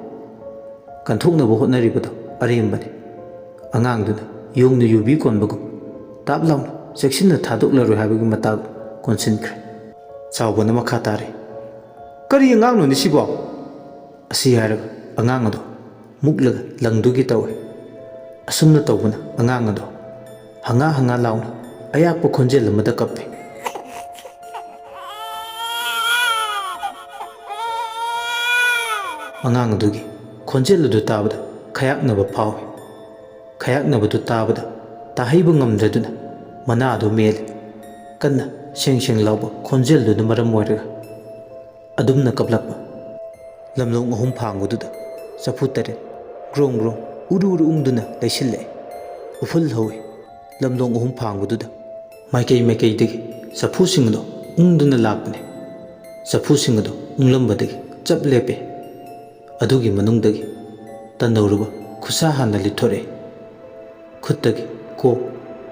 ꯀꯟꯊꯣꯛꯅꯕ ꯍꯣꯠꯅꯔꯤꯕꯗꯨ ꯑꯔꯦꯝꯕꯅꯤ꯫ ꯑꯉꯥꯡꯗꯨꯅ ꯌꯣꯡꯅ ꯌꯨꯕꯤ ꯀꯣꯟꯕꯒꯨꯝ ꯇꯥꯞ ꯂꯥꯎꯅ ꯆꯦꯛꯁꯤꯟꯅ ꯊꯥꯗꯣꯛꯂꯔꯣꯏ ꯍꯥꯏꯕꯒꯤ ꯃꯇꯥꯒꯨꯝ ꯀꯣꯟꯁꯤꯟꯈ꯭ꯔꯦ꯫ ꯆꯥꯎꯕꯅ ꯃꯈꯥ ꯇꯥꯔꯤ, "ꯀꯔꯤ ꯑꯉꯥꯡꯅꯣꯅꯦ ꯁꯤꯕꯣ?" ꯑꯁꯤ ꯍꯥꯏꯔꯒ ꯑꯉꯥꯡ ꯑꯗꯨ ꯃꯨꯛꯂꯒ ꯂꯪꯗꯨꯒꯤ ꯇꯧꯏ꯫ ꯑꯁꯨꯝꯅ ꯇꯧꯕꯅ ꯑꯉꯥꯡ ꯑꯗꯨ ꯍꯪꯉꯥ ꯍꯪꯉꯥ ꯂꯥꯎꯅ ꯑꯌꯥꯛꯄ ꯈꯣꯟꯖꯦꯜ ꯑꯃꯗ ꯀꯞꯄꯤ꯫ ꯑꯉꯥꯡ ꯑꯗꯨꯒꯤ ꯈꯣꯟꯖꯦꯜ ꯑꯗꯨ ꯇꯥꯕꯗ ꯈꯌꯥꯛꯅꯕ ꯐꯥꯎꯏ꯫ ꯈꯌꯥꯛꯅꯕꯗꯨ ꯇꯥꯕꯗ ꯇꯥꯍꯩꯕ ꯉꯝꯗ꯭ꯔꯗꯨꯅ ꯃꯅꯥ ꯑꯗꯨ ꯃꯦꯜꯂꯤ꯫ ꯀꯟꯅ ꯁꯦꯡ ꯁꯦꯡ ꯂꯥꯎꯕ ꯈꯣꯟꯖꯦꯜꯗꯨꯅ ꯃꯔꯝ ꯑꯣꯏꯔꯒ ꯑꯗꯨꯝꯅ ꯀꯞꯂꯛꯄ꯫ ꯂꯝꯂꯣꯡ ꯑꯍꯨꯝ ꯐꯥꯡꯕꯗꯨꯗ ꯆꯐꯨ ꯇꯔꯦꯠ ꯒ꯭ꯔꯣꯡ ꯒ꯭ꯔꯣꯡ ꯎꯔꯨ ꯎꯔꯨ ꯎꯪꯗꯨꯅ ꯂꯩꯁꯤꯜꯂꯛꯏ꯫ ꯎꯐꯨꯜ ꯍꯧꯏ꯫ ꯂꯝꯂꯣꯡ ꯑꯍꯨꯝ ꯐꯥꯡꯕꯗꯨꯗ ꯃꯥꯏꯀꯩ ꯃꯥꯏꯀꯩꯗꯒꯤ ꯆꯐꯨꯁꯤꯡ ꯑꯗꯨ ꯎꯪꯗꯨꯅ ꯂꯥꯛꯄꯅꯤ꯫ ꯆꯐꯨꯁꯤꯡ ꯑꯗꯨ ꯎꯪꯂꯝꯕꯗꯒꯤ ꯆꯞ ꯂꯦꯞꯄꯦ꯫ ꯑꯗꯨꯒꯤ ꯃꯅꯨꯡꯗꯒꯤ ꯇꯟꯗꯧꯔꯕ ꯈꯨꯠꯁꯥ ꯍꯥꯟꯅ ꯂꯤꯠꯊꯣꯔꯛꯑꯦ꯫ ꯈꯨꯠꯇꯒꯤ ꯀꯣꯛ,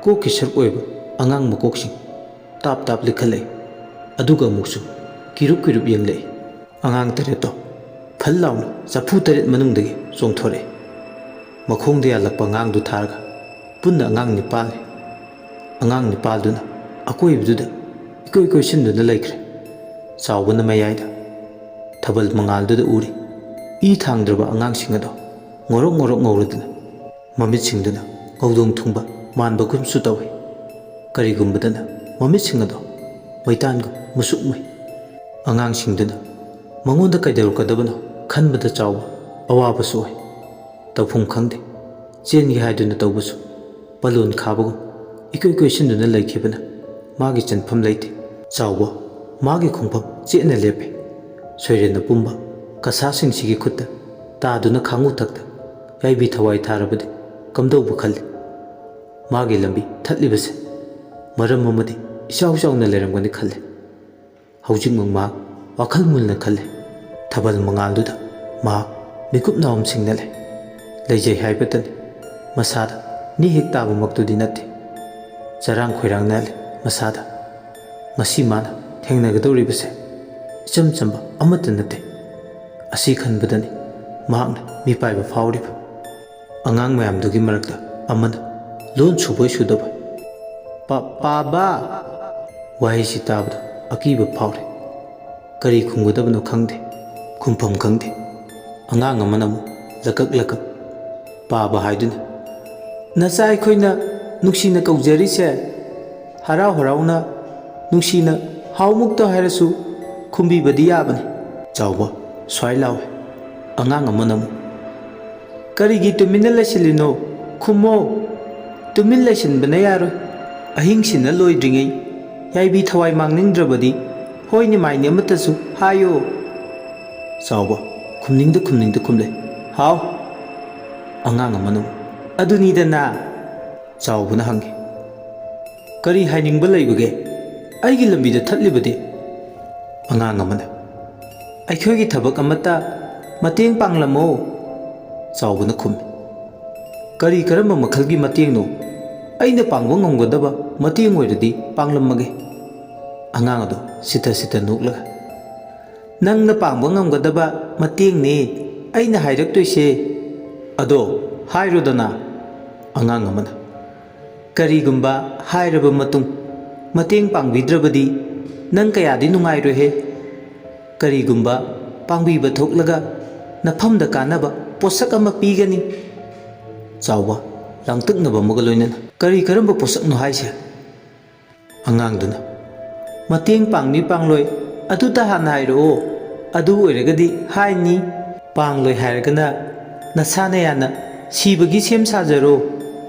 ꯀꯣꯛꯀꯤ ꯁꯔꯨꯛ ꯑꯣꯏꯕ ꯑꯉꯥꯡ ꯃꯀꯣꯛꯁꯤꯡ ꯇꯥꯞ ꯇꯥꯞ ꯂꯤꯈꯠꯂꯛꯏ꯫ ꯑꯗꯨꯒ ꯑꯃꯨꯛꯁꯨ ꯀꯤꯔꯨꯞ ꯀꯤꯔꯨꯞ ꯌꯦꯡꯂꯛꯏ꯫ ꯑꯉꯥꯡ ꯇꯔꯦꯠꯇꯣ ꯐꯜ ꯂꯥꯎꯅ ꯆꯐꯨ ꯇꯔꯦꯠ ꯃꯅꯨꯡꯗꯒꯤ ꯆꯣꯡꯊꯣꯔꯛꯏ꯫ ꯃꯈꯣꯡꯗ ꯌꯥꯜꯂꯛꯄ ꯑꯉꯥꯡꯗꯨ ꯊꯥꯔꯒ ꯄꯨꯟꯅ ꯑꯉꯥꯡ ꯅꯤꯄꯥꯜꯅꯤ꯫ ꯑꯉꯥꯡ ꯅꯤꯄꯥꯜꯗꯨꯅ ꯑꯀꯣꯏꯕꯗꯨꯗ ꯏꯀꯣꯏ ꯀꯣꯏꯁꯤꯟꯗꯨꯅ ꯂꯩꯈ꯭ꯔꯦ꯫ ꯆꯥꯎꯕꯅ ꯃꯌꯥꯏꯗ ꯊꯥꯕꯜ ꯃꯉꯥꯜꯗꯨꯗ ꯎꯔꯤ꯫ ꯏ ꯊꯥꯡꯗ꯭ꯔꯕ ꯑꯉꯥꯡꯁꯤꯡ ꯑꯗꯣ ꯉꯧꯔꯣꯛ ꯉꯧꯔꯣꯛ ꯉꯧꯔꯗꯨꯅ ꯃꯃꯤꯠꯁꯤꯡꯗꯨꯅ ꯉꯧꯗꯣꯡ ꯊꯨꯡꯕ ꯃꯥꯟꯕꯒꯨꯝꯁꯨ ꯇꯧꯏ꯫ ꯀꯔꯤꯒꯨꯝꯕꯗꯅ ꯃꯃꯤꯠꯁꯤꯡ ꯑꯗꯣ ꯃꯩꯇꯥꯟꯒꯨꯝ ꯃꯨꯁꯨꯛ ꯃꯨꯏ꯫ ꯑꯉꯥꯡꯁꯤꯡꯗꯨꯅ ꯃꯉꯣꯟꯗ ꯀꯩꯗꯧꯔꯛꯀꯗꯕꯅꯣ ꯈꯟꯕꯗ ꯆꯥꯎꯕ ꯑꯋꯥꯕꯁꯨ ꯑꯣꯏ꯫ ꯇꯧꯐꯝ ꯈꯪꯗꯦ꯫ ꯆꯦꯟꯒꯦ ꯍꯥꯏꯗꯨꯅ ꯇꯧꯕꯁꯨ ꯄꯂꯣꯟ ꯈꯥꯕꯒꯨꯝ ꯏꯀꯣꯏ ꯀꯣꯏꯁꯤꯟꯗꯨꯅ ꯂꯩꯈꯤꯕꯅ ꯃꯥꯒꯤ ꯆꯦꯟꯐꯝ ꯂꯩꯇꯦ꯫ ꯆꯥꯎꯕ ꯃꯥꯒꯤ ꯈꯣꯡꯐꯝ ꯆꯦꯠꯅ ꯂꯦꯞꯄꯦ꯫ ꯁꯣꯏꯔꯦꯟ ꯑꯄꯨꯝꯕ ꯀꯁꯥꯁꯤꯡꯁꯤꯒꯤ ꯈꯨꯠꯇ ꯇꯥꯗꯨꯅ ꯈꯥꯡꯉꯨꯊꯛꯇ ꯌꯥꯏꯕꯤ ꯊꯋꯥꯏ ꯊꯥꯔꯕꯗꯤ ꯀꯝꯗꯧꯕ ꯈꯜꯂꯤ꯫ ꯃꯥꯒꯤ ꯂꯝꯕꯤ ꯊꯠꯂꯤꯕꯁꯦ ꯃꯔꯝ ꯑꯃꯗꯤ ꯏꯆꯥꯎ ꯆꯥꯎꯅ ꯂꯩꯔꯝꯒꯅꯤ ꯈꯜꯂꯤ꯫ ꯍꯧꯖꯤꯛꯃꯛ ꯃꯍꯥꯛ ꯋꯥꯈꯜ ꯃꯨꯟꯅ ꯈꯜꯂꯤ꯫ ꯊꯥꯕꯜ ꯃꯉꯥꯜꯗꯨꯗ ꯃꯍꯥꯛ ꯃꯤꯀꯨꯞ ꯅꯥꯎꯝ ꯁꯤꯡꯅ ꯂꯩ꯫ ꯂꯩꯖꯩ ꯍꯥꯏꯕꯇꯅꯤ꯫ ꯃꯁꯥꯗ ꯅꯤ ꯍꯦꯛ ꯇꯥꯕꯃꯛꯇꯨꯗꯤ ꯅꯠꯇꯦ꯫ ꯆꯔꯥꯡ ꯈꯣꯏꯔꯥꯡ ꯅꯥꯜꯂꯤ ꯃꯁꯥꯗ꯫ ꯉꯁꯤ ꯃꯥꯅ ꯊꯦꯡꯅꯒꯗꯧꯔꯤꯕꯁꯦ ꯏꯆꯝ ꯆꯝꯕ ꯑꯃꯠꯇ ꯅꯠꯇꯦ꯫ ꯑꯁꯤ ꯈꯟꯕꯗꯅꯤ ꯃꯍꯥꯛꯅ ꯃꯤꯄꯥꯏꯕ ꯐꯥꯎꯔꯤꯕ꯫ ꯑꯉꯥꯡ ꯃꯌꯥꯝꯗꯨꯒꯤ ꯃꯔꯛꯇ ꯑꯃꯅ ꯂꯣꯟ ꯁꯨꯕꯣꯏ ꯁꯨꯗꯕꯣꯏ "ꯄꯥ-, ꯄꯥꯕ!" ꯋꯥꯍꯩꯁꯤ ꯇꯥꯕꯗ ꯑꯀꯤꯕ ꯐꯥꯎꯔꯦ꯫ ꯀꯔꯤ ꯈꯨꯝꯒꯗꯕꯅꯣ ꯈꯪꯗꯦ, ꯈꯨꯝꯐꯝ ꯈꯪꯗꯦ꯫ ꯑꯉꯥꯡ ꯑꯃꯅ ꯑꯃꯨꯛ ꯂꯀꯛ ꯂꯀꯛ ꯄꯥꯕ ꯍꯥꯏꯗꯨꯅ, "ꯅꯆꯥ ꯑꯩꯈꯣꯏꯅ ꯅꯨꯡꯁꯤꯅ ꯀꯧꯖꯔꯤꯁꯦ, ꯍꯔꯥꯎ ꯍꯔꯥꯎꯅ ꯅꯨꯡꯁꯤꯅ ꯍꯥꯎꯃꯨꯛꯇ ꯍꯥꯏꯔꯁꯨ ꯈꯨꯝꯕꯤꯕꯗꯤ ꯌꯥꯕꯅꯤ꯫" ꯆꯥꯎꯕ ꯁ꯭ꯋꯥꯏ ꯂꯥꯎꯏ꯫ ꯑꯉꯥꯡ ꯑꯃꯅ ꯑꯃꯨꯛ, "ꯀꯔꯤꯒꯤ ꯇꯨꯃꯤꯟꯅ ꯂꯩꯁꯤꯜꯂꯤꯅꯣ? ꯈꯨꯝꯃꯣ!" "ꯇꯨꯃꯤꯟ ꯂꯩꯁꯤꯟꯕꯅ ꯌꯥꯔꯣꯏ꯫ ꯑꯍꯤꯡꯁꯤꯅ ꯂꯣꯏꯗ꯭ꯔꯤꯉꯩ ꯌꯥꯏꯕꯤ ꯊꯋꯥꯏ ꯃꯥꯡꯅꯤꯡꯗ꯭ꯔꯕꯗꯤ ꯍꯣꯏꯅꯤ ꯃꯥꯏꯅꯤ ꯑꯃꯠꯇꯁꯨ ꯍꯥꯏꯌꯣ꯫" ꯆꯥꯎꯕ ꯈꯨꯝꯅꯤꯡꯗ ꯈꯨꯝꯅꯤꯡꯗ ꯈꯨꯝꯂꯦ꯫ "ꯍꯥꯎ?" ꯑꯉꯥꯡ ꯑꯃꯅ ꯑꯃꯨꯛ, "ꯑꯗꯨꯅꯤꯗꯅ꯫" ꯆꯥꯎꯕꯅ ꯍꯪꯉꯤ, "ꯀꯔꯤ ꯍꯥꯏꯅꯤꯡꯕ ꯂꯩꯕꯒꯦ? ꯑꯩꯒꯤ ꯂꯝꯕꯤꯗ ꯊꯠꯂꯤꯕꯗꯤ?" ꯑꯉꯥꯡ ꯑꯃꯅ, "ꯑꯩꯈꯣꯏꯒꯤ ꯊꯕꯛ ꯑꯃꯠꯇ ꯃꯇꯦꯡ ꯄꯥꯡꯂꯝꯃꯣ?" ꯆꯥꯎꯕꯅ ꯈꯨꯝꯃꯤ, "ꯀꯔꯤ ꯀꯔꯝꯕ ꯃꯈꯜꯒꯤ ꯃꯇꯦꯡꯅꯣ? ꯑꯩꯅ ꯄꯥꯡꯕ ꯉꯝꯒꯗꯕ ꯃꯇꯦꯡ ꯑꯣꯏꯔꯗꯤ ꯄꯥꯡꯂꯝꯃꯒꯦ꯫" ꯑꯉꯥꯡ ꯑꯗꯨ ꯁꯤꯠꯇ ꯁꯤꯠꯇ ꯅꯣꯛꯂꯒ, "ꯅꯪꯅ ꯄꯥꯡꯕ ꯉꯝꯒꯗꯕ ꯃꯇꯦꯡꯅꯦ ꯑꯩꯅ ꯍꯥꯏꯔꯛꯇꯣꯏꯁꯦ꯫" "ꯑꯗꯣ ꯍꯥꯏꯔꯣꯗꯅ꯫" ꯑꯉꯥꯡ ꯑꯃꯅ, "ꯀꯔꯤꯒꯨꯝꯕ ꯍꯥꯏꯔꯕ ꯃꯇꯨꯡ ꯃꯇꯦꯡ ꯄꯥꯡꯕꯤꯗ꯭ꯔꯕꯗꯤ ꯅꯪ ꯀꯌꯥꯗꯤ ꯅꯨꯡꯉꯥꯏꯔꯣꯏꯍꯦ꯫ ꯀꯔꯤꯒꯨꯝꯕ ꯄꯥꯡꯕꯤꯕ ꯊꯣꯛꯂꯒ ꯅꯐꯝꯗ ꯀꯥꯟꯅꯕ ꯄꯣꯠꯁꯛ ꯑꯃ ꯄꯤꯒꯅꯤ꯫" ꯆꯥꯎꯕ ꯂꯥꯡꯇꯛꯅꯕ ꯑꯃꯒ ꯂꯣꯏꯅꯅ, "ꯀꯔꯤ ꯀꯔꯝꯕ ꯄꯣꯠꯁꯛꯅꯣ ꯍꯥꯏꯁꯦ?" ꯑꯉꯥꯡꯗꯨꯅ, "ꯃꯇꯦꯡ ꯄꯥꯡꯅꯤ ꯄꯥꯡꯂꯣꯏ ꯑꯗꯨꯇ ꯍꯥꯟꯅ ꯍꯥꯏꯔꯛꯑꯣ, ꯑꯗꯨ ꯑꯣꯏꯔꯒꯗꯤ ꯍꯥꯏꯅꯤ꯫ ꯄꯥꯡꯂꯣꯏ ꯍꯥꯏꯔꯒꯅ ꯅꯁꯥꯅ ꯌꯥꯅ ꯁꯤꯕꯒꯤ ꯁꯦꯝ ꯁꯥꯖꯔꯣ꯫"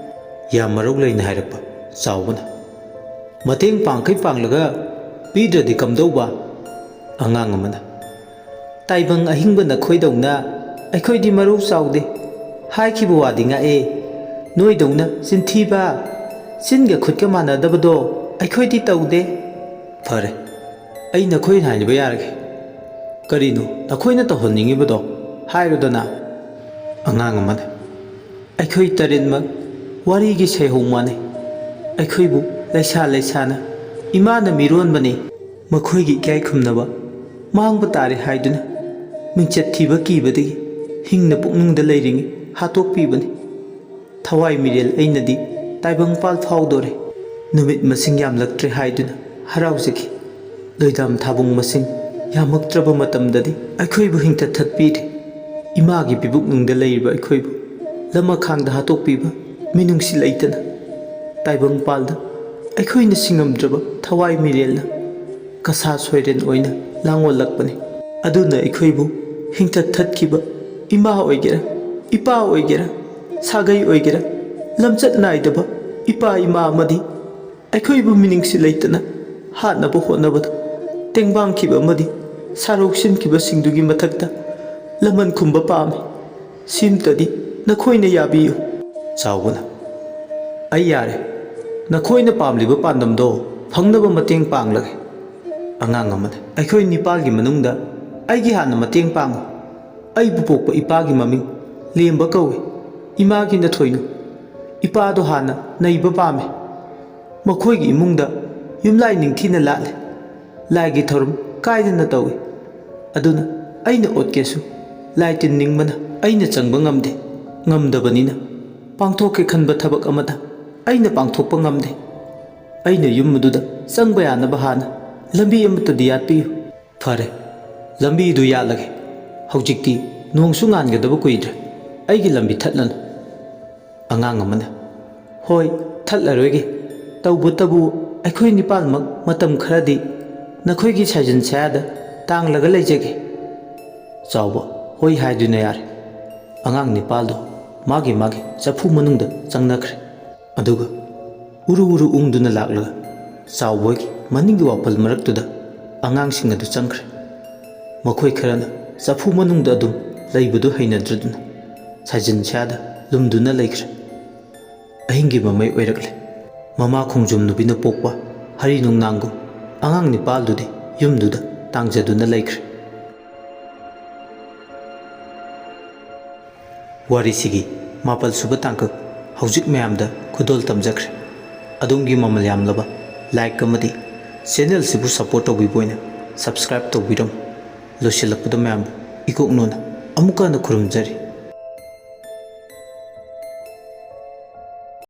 ꯌꯥꯝ ꯃꯔꯧ ꯂꯩꯅ ꯍꯥꯏꯔꯛꯄ ꯆꯥꯎꯕꯅ, "ꯃꯇꯦꯡ ꯄꯥꯡꯈꯩ ꯄꯥꯡꯂꯒ ꯄꯤꯗ꯭ꯔꯗꯤ ꯀꯝꯗꯧꯕ?" ꯑꯉꯥꯡ ꯑꯃꯅ, "ꯇꯥꯏꯕꯪ ꯑꯍꯤꯡꯕ ꯅꯈꯣꯏꯗꯧꯅ ꯑꯩꯈꯣꯏꯗꯤ ꯃꯔꯧ ꯆꯥꯎꯗꯦ꯫ ꯍꯥꯏꯈꯤꯕ ꯋꯥꯗꯤ ꯉꯥꯛꯑꯦ꯫ ꯅꯣꯏꯗꯧꯅ ꯆꯤꯟꯊꯤꯕ, ꯆꯤꯟꯒ ꯈꯨꯠꯀ ꯃꯥꯟꯅꯗꯕꯗꯣ ꯑꯩꯈꯣꯏꯗꯤ ꯇꯧꯗꯦ꯫" "ꯐꯔꯦ, ꯑꯩ ꯅꯈꯣꯏꯅ ꯍꯥꯏꯅꯤꯡꯕ ꯌꯥꯔꯒꯦ꯫ ꯀꯔꯤꯅꯣ ꯅꯈꯣꯏꯅ ꯇꯧꯍꯟꯅꯤꯡꯉꯤꯕꯗꯣ? ꯍꯥꯏꯔꯣꯗꯅ꯫" ꯑꯉꯥꯡ ꯑꯃꯅ, "ꯑꯩꯈꯣꯏ ꯇꯔꯦꯠꯃꯛ ꯋꯥꯔꯤꯒꯤ ꯁꯩꯍꯧ ꯃꯥꯟꯅꯩ꯫ ꯑꯩꯈꯣꯏꯕꯨ ꯂꯩꯁꯥ ꯂꯩꯁꯥꯅ ꯏꯃꯥꯅ ꯃꯤꯔꯣꯟꯕꯅꯤ꯫ ꯃꯈꯣꯏꯒꯤ ꯏꯀꯥꯏ ꯈꯨꯝꯅꯕ ꯃꯥꯡꯕ ꯇꯥꯔꯦ ꯍꯥꯏꯗꯨꯅ ꯃꯤꯡꯆꯠ ꯊꯤꯕ ꯀꯤꯕꯗꯒꯤ ꯍꯤꯡꯅ ꯄꯨꯛꯅꯨꯡꯗ ꯂꯩꯔꯤꯉꯩ ꯍꯥꯠꯇꯣꯛꯄꯤꯕꯅꯤ꯫ ꯊꯋꯥꯏ ꯃꯤꯔꯦꯜ ꯑꯩꯅꯗꯤ ꯇꯥꯏꯕꯪꯄꯥꯜ ꯐꯥꯎꯗꯣꯔꯦ꯫ ꯅꯨꯃꯤꯠ ꯃꯁꯤꯡ ꯌꯥꯝꯂꯛꯇ꯭ꯔꯦ ꯍꯥꯏꯗꯨꯅ ꯍꯔꯥꯎꯖꯈꯤ꯫ ꯂꯣꯏꯗꯥꯝ ꯊꯥꯕꯨꯡ ꯃꯁꯤꯡ ꯌꯥꯝꯃꯛꯇ꯭ꯔꯕ ꯃꯇꯝꯗꯗꯤ ꯑꯩꯈꯣꯏꯕꯨ ꯍꯤꯡꯇꯠ ꯊꯠꯄꯤꯔꯦ꯫ ꯏꯃꯥꯒꯤ ꯄꯤꯕꯨꯛꯅꯨꯡꯗ ꯂꯩꯔꯤꯕ ꯑꯩꯈꯣꯏꯕꯨ ꯂꯃꯈꯥꯡꯗ ꯍꯥꯠꯇꯣꯛꯄꯤꯕ ꯃꯤꯅꯨꯡꯁꯤ ꯂꯩꯇꯅ ꯇꯥꯏꯕꯪꯄꯥꯜꯗ ꯑꯩꯈꯣꯏꯅ ꯁꯤꯡꯉꯝꯗ꯭ꯔꯕ ꯊꯋꯥꯏ ꯃꯤꯔꯦꯜꯅ ꯀꯁꯥ ꯁꯣꯏꯔꯦꯟ ꯑꯣꯏꯅ ꯂꯥꯡꯑꯣꯜꯂꯛꯄꯅꯤ꯫ ꯑꯗꯨꯅ ꯑꯩꯈꯣꯏꯕꯨ ꯍꯤꯡꯇꯠ ꯊꯠꯈꯤꯕ ꯏꯃꯥ ꯑꯣꯏꯒꯦꯔꯥ, ꯏꯄꯥ ꯑꯣꯏꯒꯦꯔꯥ, ꯁꯥꯒꯩ ꯑꯣꯏꯒꯦꯔꯥ, ꯂꯝꯆꯠ ꯅꯥꯏꯗꯕ ꯏꯄꯥ ꯏꯃꯥ ꯑꯃꯗꯤ ꯑꯩꯈꯣꯏꯕꯨ ꯃꯤꯅꯨꯡꯁꯤ ꯂꯩꯇꯅ ꯍꯥꯠꯅꯕ ꯍꯣꯠꯅꯕꯗ ꯇꯦꯡꯕꯥꯡꯈꯤꯕ ꯑꯃꯗꯤ ꯁꯥꯔꯧ ꯁꯤꯟꯈꯤꯕꯁꯤꯡꯗꯨꯒꯤ ꯃꯊꯛꯇ ꯂꯃꯟ ꯈꯨꯝꯕ ꯄꯥꯝꯃꯤ꯫ ꯁꯤꯝꯇꯗꯤ ꯅꯈꯣꯏꯅ ꯌꯥꯕꯤꯌꯨ꯫" ꯆꯥꯎꯕꯅ, "ꯑꯩ ꯌꯥꯔꯦ꯫ ꯅꯈꯣꯏꯅ ꯄꯥꯝꯂꯤꯕ ꯄꯥꯟꯗꯝꯗꯣ ꯐꯪꯅꯕ ꯃꯇꯦꯡ ꯄꯥꯡꯂꯒꯦ꯫ ꯑꯉꯥꯡ ꯑꯃꯅ, ꯑꯩꯈꯣꯏ ꯅꯤꯄꯥꯜꯒꯤ ꯃꯅꯨꯡꯗ ꯑꯩꯒꯤ ꯍꯥꯟꯅ ꯃꯇꯦꯡ ꯄꯥꯡꯉꯨ꯫ ꯑꯩꯕꯨ ꯄꯣꯛꯄ ꯏꯄꯥꯒꯤ ꯃꯃꯤꯡ ꯂꯦꯝꯕ ꯀꯧꯏ꯫ ꯏꯃꯥꯒꯤꯅ ꯊꯣꯏꯅꯨ꯫ ꯏꯄꯥꯗꯣ ꯍꯥꯟꯅ ꯅꯩꯕ ꯄꯥꯝꯃꯤ꯫ ꯃꯈꯣꯏꯒꯤ ꯏꯃꯨꯡꯗ ꯌꯨꯝꯂꯥꯏ ꯅꯤꯡꯊꯤꯅ ꯂꯥꯠꯂꯤ꯫ ꯂꯥꯏꯒꯤ ꯊꯧꯔꯝ ꯀꯥꯏꯗꯅ ꯇꯧꯏ꯫ ꯑꯗꯨꯅ ꯑꯩꯅ ꯑꯣꯠꯀꯦꯁꯨ ꯂꯥꯏ ꯇꯤꯟ ꯅꯤꯡꯕꯅ ꯑꯩꯅ ꯆꯪꯕ ꯉꯝꯗꯦ꯫ ꯉꯝꯗꯕꯅꯤꯅ ꯄꯥꯡꯊꯣꯛꯀꯦ ꯈꯟꯕ ꯊꯕꯛ ꯑꯃꯇ ꯑꯩꯅ ꯄꯥꯡꯊꯣꯛꯄ ꯉꯝꯗꯦ꯫ ꯑꯩꯅ ꯌꯨꯝ ꯑꯗꯨꯗ ꯆꯪꯕ ꯌꯥꯅꯕ ꯍꯥꯟꯅ ꯂꯝꯕꯤ ꯑꯃꯠꯇꯗꯤ ꯌꯥꯠꯄꯤꯌꯨ꯫ ꯐꯔꯦ, ꯂꯝꯕꯤꯗꯨ ꯌꯥꯠꯂꯒꯦ꯫ ꯍꯧꯖꯤꯛꯇꯤ ꯅꯣꯡꯁꯨ ꯉꯥꯟꯒꯗꯕ ꯀꯨꯏꯗ꯭ꯔꯦ꯫ ꯑꯩꯒꯤ ꯂꯝꯕꯤ ꯊꯠꯂꯅꯨ꯫ ꯑꯉꯥꯡ ꯑꯃꯅ, ꯍꯣꯏ, ꯊꯠꯂꯔꯣꯏꯒꯦ꯫ ꯇꯧꯕꯇꯕꯨ ꯑꯩꯈꯣꯏ ꯅꯤꯄꯥꯜꯃꯛ ꯃꯇꯝ ꯈꯔꯗꯤ ꯅꯈꯣꯏꯒꯤ ꯁꯥꯏꯖꯟ ꯁꯌꯥꯗ ꯇꯥꯡꯂꯒ ꯂꯩꯖꯒꯦ꯫ ꯆꯥꯎꯕ ꯍꯣꯏ ꯍꯥꯏꯗꯨꯅ ꯌꯥꯔꯦ꯫ ꯑꯉꯥꯡ ꯅꯤꯄꯥꯜꯗꯣ ꯃꯥꯒꯤ ꯃꯥꯒꯤ ꯆꯐꯨ ꯃꯅꯨꯡꯗ ꯆꯪꯅꯈ꯭ꯔꯦ꯫ ꯑꯗꯨꯒ ꯎꯔꯨ ꯎꯔꯨ ꯎꯪꯗꯨꯅ ꯂꯥꯛꯂꯒ ꯆꯥꯎꯕꯣꯏꯒꯤ ꯃꯅꯤꯡꯒꯤ ꯋꯥꯄꯜ ꯃꯔꯛꯇꯨꯗ ꯑꯉꯥꯡꯁꯤꯡ ꯑꯗꯨ ꯆꯪꯈ꯭ꯔꯦ꯫ ꯃꯈꯣꯏ ꯈꯔꯅ ꯆꯐꯨ ꯃꯅꯨꯡꯗ ꯑꯗꯨꯝ ꯂꯩꯕꯗꯨ ꯍꯩꯅꯗ꯭ꯔꯗꯨꯅ ꯁꯥꯏꯖꯟ ꯁꯌꯥꯗ ꯂꯨꯝꯗꯨꯅ ꯂꯩꯈ꯭ꯔꯦ꯫ ꯑꯍꯤꯡꯒꯤ ꯃꯃꯩ ꯑꯣꯏꯔꯛꯂꯦ꯫ ꯃꯃꯥ ꯈꯣꯡꯖꯣꯝ ꯅꯨꯄꯤꯅ ꯄꯣꯛꯄ ꯍꯔꯤ ꯅꯨꯡꯅꯥꯡꯒꯨꯝ ꯑꯉꯥꯡ ꯅꯤꯄꯥꯜꯗꯨꯗꯤ ꯌꯨꯝꯗꯨꯗ ꯇꯥꯡꯖꯗꯨꯅ ꯂꯩꯈ꯭ꯔꯦ꯫ ꯋꯥꯔꯤꯁꯤꯒꯤ ꯃꯥꯄꯜ ꯁꯨꯕ ꯇꯥꯡꯀꯛ ꯍꯧꯖꯤꯛ ꯃꯌꯥꯝꯗ ꯈꯨꯗꯣꯜ ꯇꯝꯖꯈ꯭ꯔꯦ꯫ ꯑꯗꯣꯝꯒꯤ ꯃꯃꯜ ꯌꯥꯝꯂꯕ ꯂꯥꯏꯛ ꯑꯃꯗꯤ ꯆꯦꯅꯦꯜꯁꯤꯕꯨ ꯁꯄꯣꯔꯠ ꯇꯧꯕꯤꯕ ꯑꯣꯏꯅ ꯁꯕꯁꯀ꯭ꯔꯥꯏꯕ ꯇꯧꯕꯤꯔꯝꯃꯨ꯫ ꯂꯣꯏꯁꯤꯜꯂꯛꯄꯗ ꯃꯌꯥꯝꯕꯨ ꯏꯀꯣꯛꯅꯣꯅ ꯑꯃꯨꯛꯀ ꯍꯟꯅ ꯈꯨꯔꯨꯝꯖꯔꯤ꯫